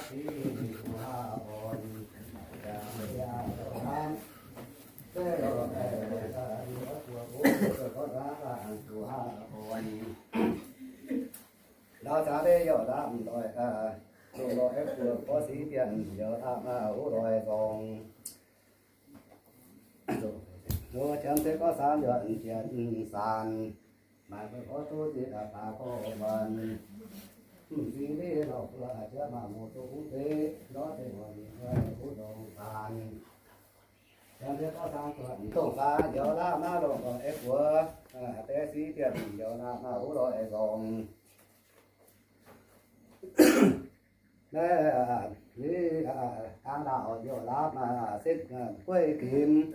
Lauh zangx leiz youh lamh ndoih, dongh lorh aengx buoz gorx sic bienh youh lamh wuov ndoih nzorng. Loz janx se gorngv saanv yuonc jienv saanv, maanc gorx duqv ziex daaih baac gorx muonc. Mv zingh leiz lauh buo jiex maaih muoz duqv hungh deix, lorz deix muonc ninh wuov ndongc saanv. Janx se gorngv saanv zuotc ndongc saanv youh lamh naaiv longc gorngv aengx buoz, deix sic bienh youh lamh wuov ndoih nzorng. Naaiv, aa, dang ndaauh youh lamh, aa, setv, aa, gueiv ginx,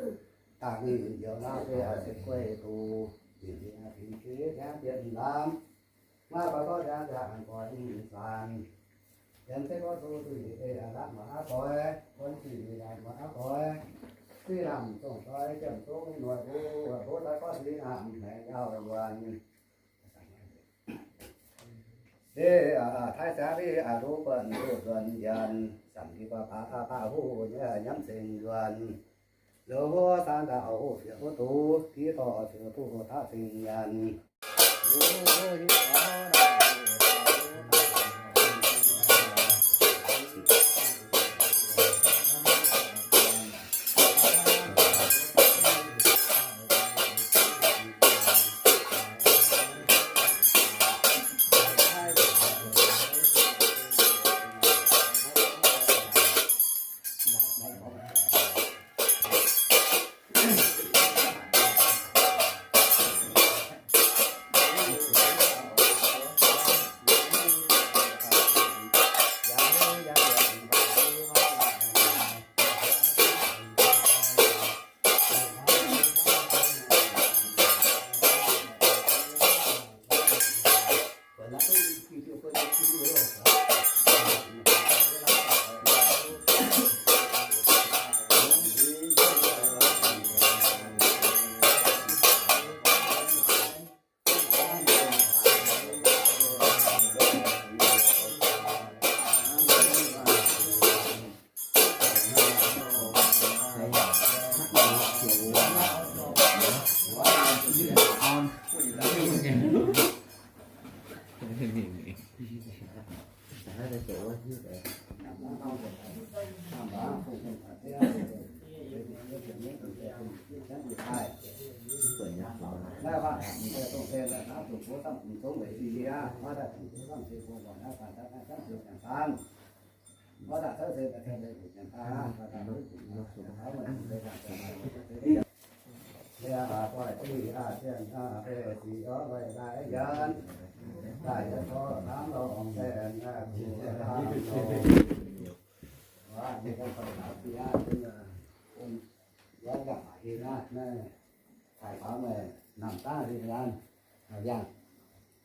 dangh ninh youh lamh se, aa, setv gueiv duqv, ninh, aa, ginx jiex hnyangx bienh lamh. Maiv baac gorngv hnyangx yaac gorx ninh zaanc. Janx se gorngv duqv zuqc, aa, lamh maaih aqv doix, gorngv zuqc lamh maaih aqv doix. Siqv lamh zongh doix, jiem zong noic mbuo, mbuo daaih gorngv siqv lamh maengx yaac yuonc. Deix, aa, taaix siangx deix, aa, nduov buonc nduov nzuonx nyanc, samx deix baac baac baac huv nyei nyanc ceng nzuonx. Loz huov saanv ndaauh huv fiev huv duqv, giv dorh fiev duqv huv taav ceng nyanc.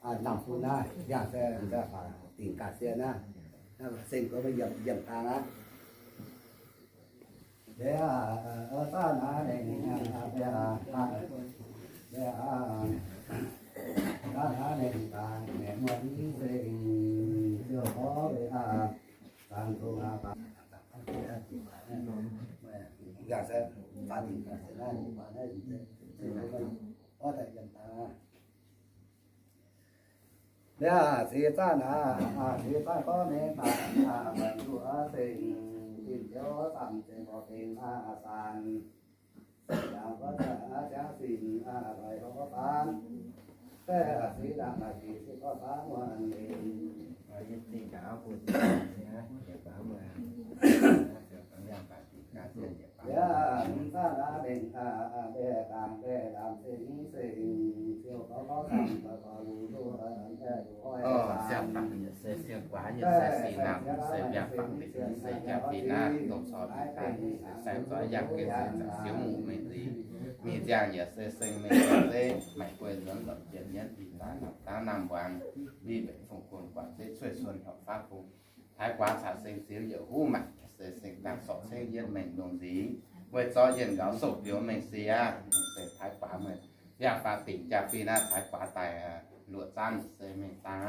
Aa, namh bun naaiv yangh se dingc ga'sie naaiv, seng gorngv yiem dang aqv. Liuz, aa, seix zaanv aqv, seix zaanv gorngv mengh baac, aa, muonc zuqc seng, zinh nziouv samh zengx gorx benx, aa, saanc. Yangh gorngv ziangx, aa, ziangx sinc, aa, loix gorngv faanv. Daaih, aa, seix zaanv aqv, seix zaanv gorngv faanv muonc mengh. Yaac, mv zaanv aqv, mengh, aa, aa, mbaeqc dangc, mbaeqc dangc, seng, seng, ziouc gorngv gorngv samh, gorngv gorngv lu, lu, aa, mbaeqc lu, oi, samh. Se seng guaax yie se seng lamh, se mbiaangx fangx deix, se jaa-fin naaiv, dongh corc daaih, se sai zoih yangh gengh se ziangx siouv muqc mengh nziex. Mingh ziangh yaac se seng mengh nziex, maiv guei nzuonx lorqc, jiex mienv daaih lamh dangv naamh muangx, mbiv mbenc fong guon guatc zeiv cueiv cuon horpc faatv fung. Taaix guaax caux seng ziux yietc huv mangc, se seng dangh sorc cengv yietv mengh lungh nzingx, weic zorqv yienh nqaux sou-biux mengh siex, se taaix guaax meih yangh faatv dingc jaa-fin naaiv, taaix guaax daaih luoqc zaanv se mengh dangh aqv.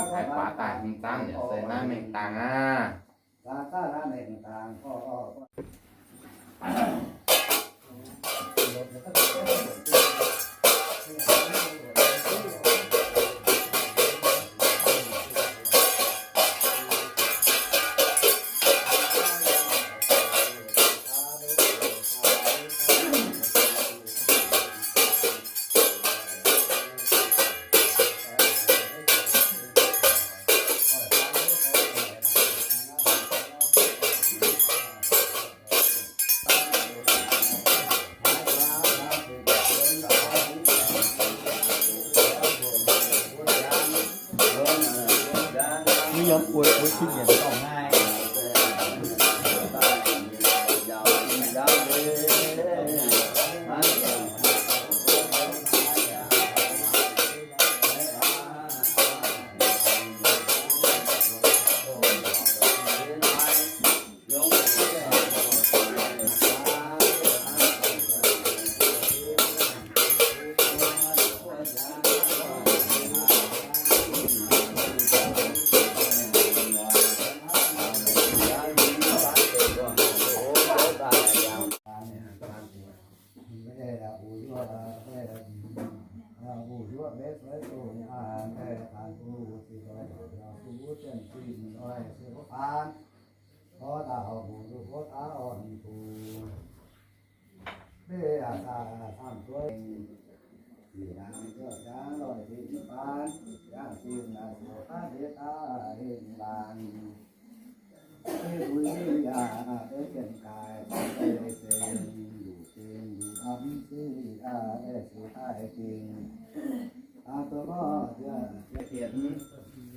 gorngv taaix faaux daaih hmz zaanv yaac se naaiv mengh dangh aqv.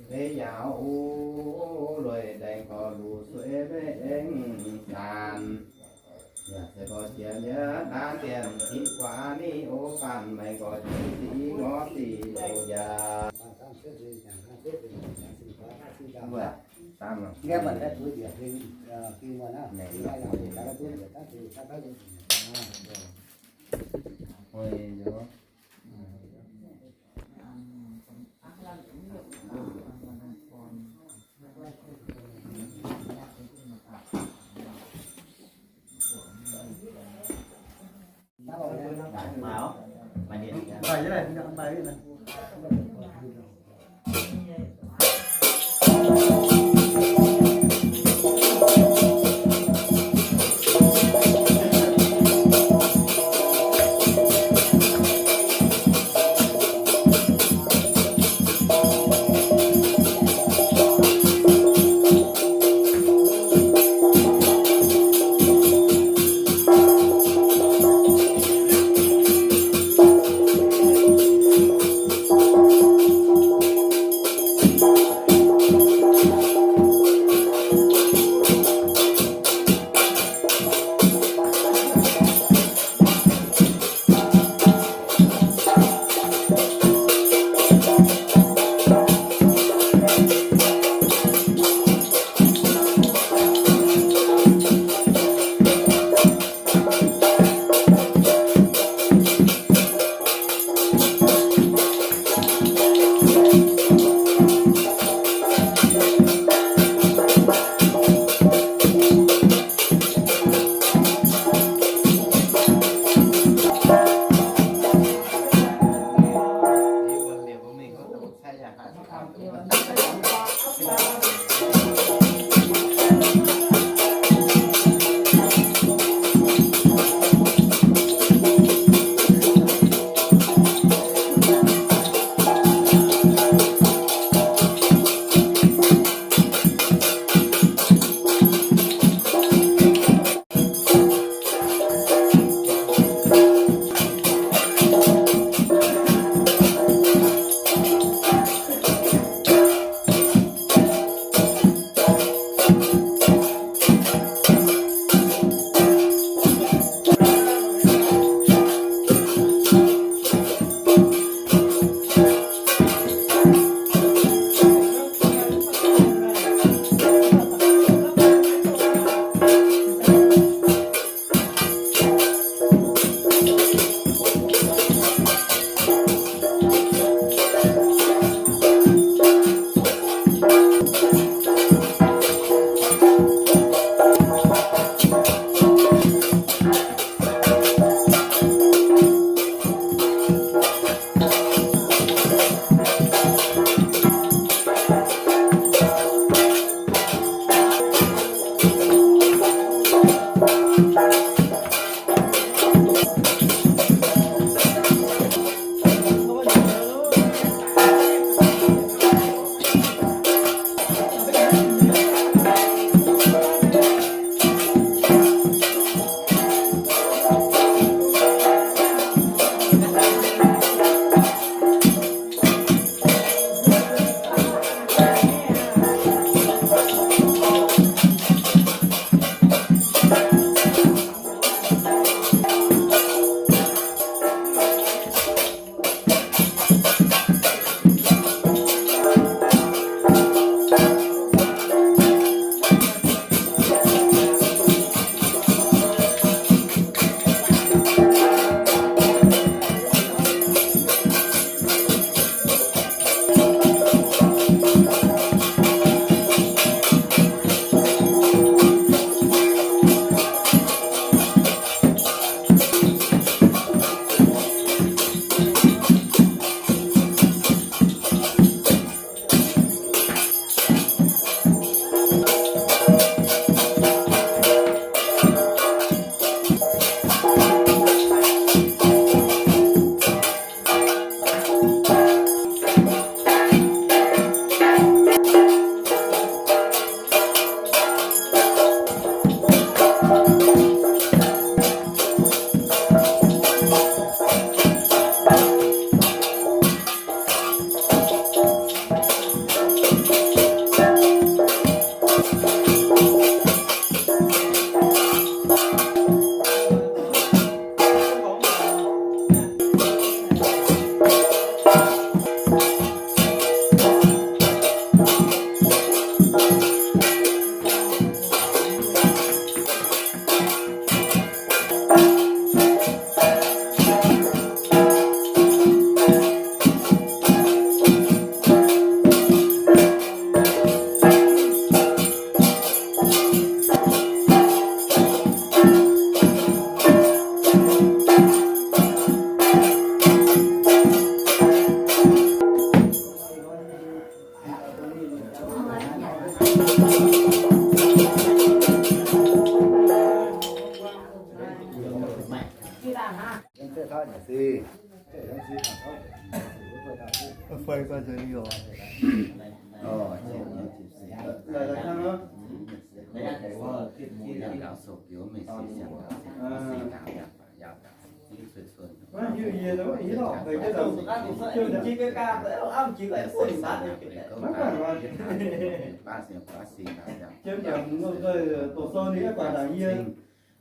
Deix yaauc o, lueic ndaengx gorx luc sueih maiv aengx zanc. Yaac se gorx jiex nyei daav dien qiex guaax ni o, faanh maengx gorx jiex ziqc ngorc ziqc loz njaaux.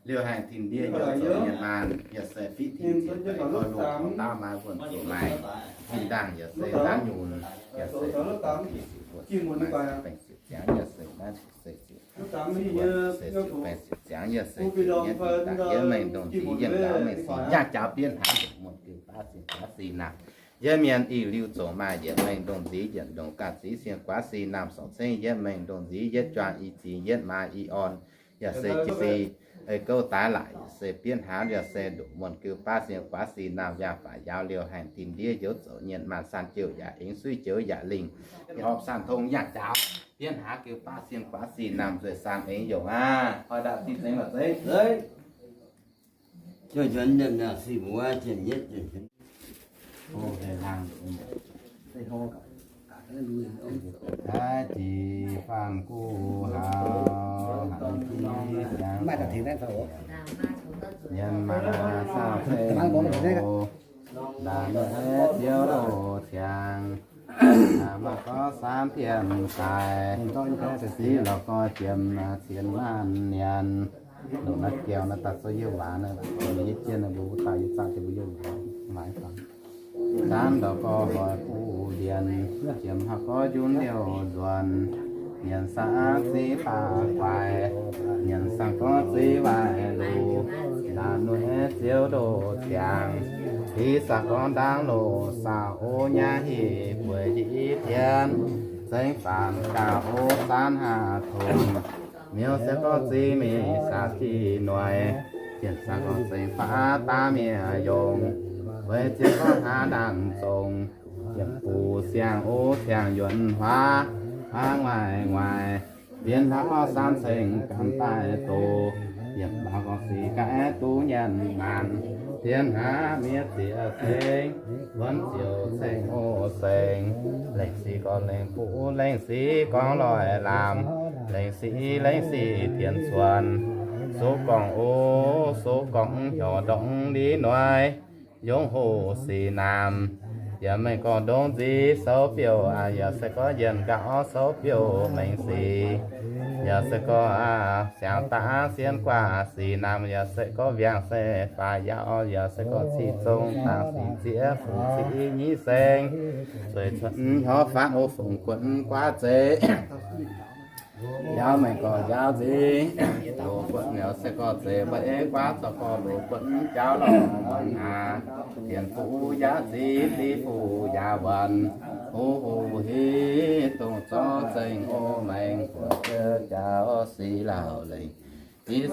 Liouh haengh tin ndiev hnyouv zoux mienh maanh, yaac se fiqv tin ziepc daic koi loh taux daav maaih wuonh zuqc maaic. Zinh ndaangc yaac se naaiv nyungc, yaac se baengh ziepc ziangx, yaac se naaiv se ziepc, se ziepc baengh ziepc ziangx, yaac se ziepc nyeic daaih yie mengh ndongc nziex yietc ndaauv mengh sin yangh jaux bienv hnangv ndoqc muonh geu baav sing guaav sing naamh. Yie mienh ih liuz zoux maaih yietc mengh ndongc nziex yietc ndongc ganh ziex sing guaav sing naamh sorc cengv, yie mengh ndongc nziex yietc juang i ziex yietc maa i orn, yaac se jiex si, ei gouv daaih laaic, yaac se bienv hnangv, yaac se ndoqc muonh geu baav sing guaav sing naamh yangh faaux yaauv liouh haengh tin ndiev hnyouv zoux nyienh maanh saan jouh yaac ingx suiv joux yaac lingh, horpc saan tong yangh jaux bienv hnangv geu baav sing guaav sing naamh nzueic saan aengx yongc aqv. Hoi ndaauh zinh zengx maaih zeiv. Jiex nzuonx nyiemc naaic sic mbuo jiex nyietv jiex nzuonx. Daaih jiex faam guv haux, hanc jiv ziangx, yiem maaih saauv ceng loz, ndaangc nor aeqv, ziouv loz ciangx, maaih gorx saanv tien daaih, siqv lorz gorx jiem, cien maanc nyanc, longc naaiv jauv naaiv daaih zoux yie waac naaiv, yie jien naaiv mbuo dauh yie zaah jien mbuo yie waac maaiz faang. Zaanv ndorqc gorx hoic buv ndienx, jiem haav gorx njunv liouh nzuonx, nyanc saangv ziv baac guaix, nyanc saangv gorx ziv waaic luc, laanh nuv ziouv ndoh ziangx, hiv saangv gorx ndaangc loz saauc, o nyaav hic bueix njiec i tienv, zengv faanx gauh o zaanv haah tongx, miuv se gorx ziv mingh saauc jiex noic, jienv saangv gorx zengv faatv daav miev yongc, weic ziouc gorx haav ndaangc zongc, yietc buc siang o siang yuonx huaav, huaav nguaaic nguaaic, bienx hlaax gorx saamv ceng ganh daaih doz, yietc hlaax gorx sic gaax duqv nyanc maanc, bienx hlaax miev ziex ceng, wuonv ziouc ceng o seng, lengc sic gorx lengc buv lengc sic gorx loic laamc, lengc sic lengc sic tienx cuonx, sou gorngv o, sou gorngv hnyouv ndortv ndiev noic, yongc hoc sic naamh, yaac mengh gorx ndongc nziex souv biouv, yaac se gorx yienh nqaauv souv biouv mengh sic, yaac se gorx siangx daav sienh guaax sic naamh, yaac se gorx wiangh se faaux yaauv, yaac se gorx ciqv zong dangx sic ziex fungc ziqc nyic seng, zueiz cuotv hnyouv faanv o fungc guotv guaav zeiv. Yaauv mengh gorx yaauv nziex, loz guotv yaac se gorx zeiv, mbuo ei guaav zorqv gorx loz guotv jauv lorh muonc aac, dienx fuqv yaav ziv, ziv fuqv yaav wuonc, huv huv hiv dongh zorqv zengc o maengx guotv jauv sic lauh lengc. Div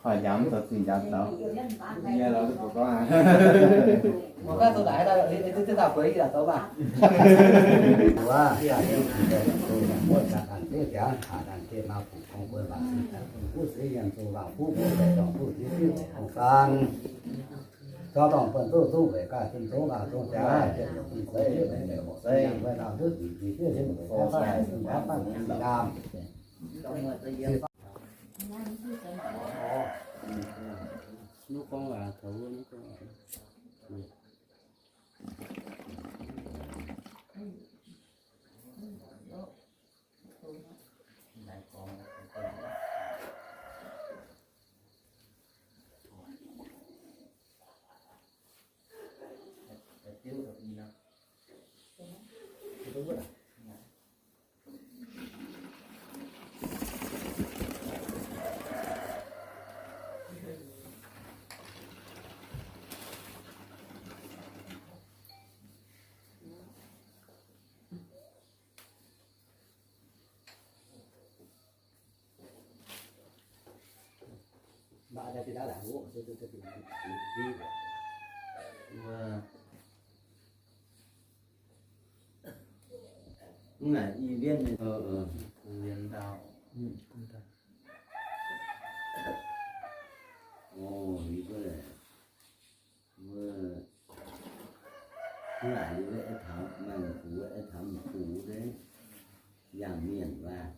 Khỏi nhắm cho xin chào cháu. Wuov, wuov, wuov, wuov, wuov, wuov, taux mangc gux, taux mangc gux wuov, yangh mienh waac.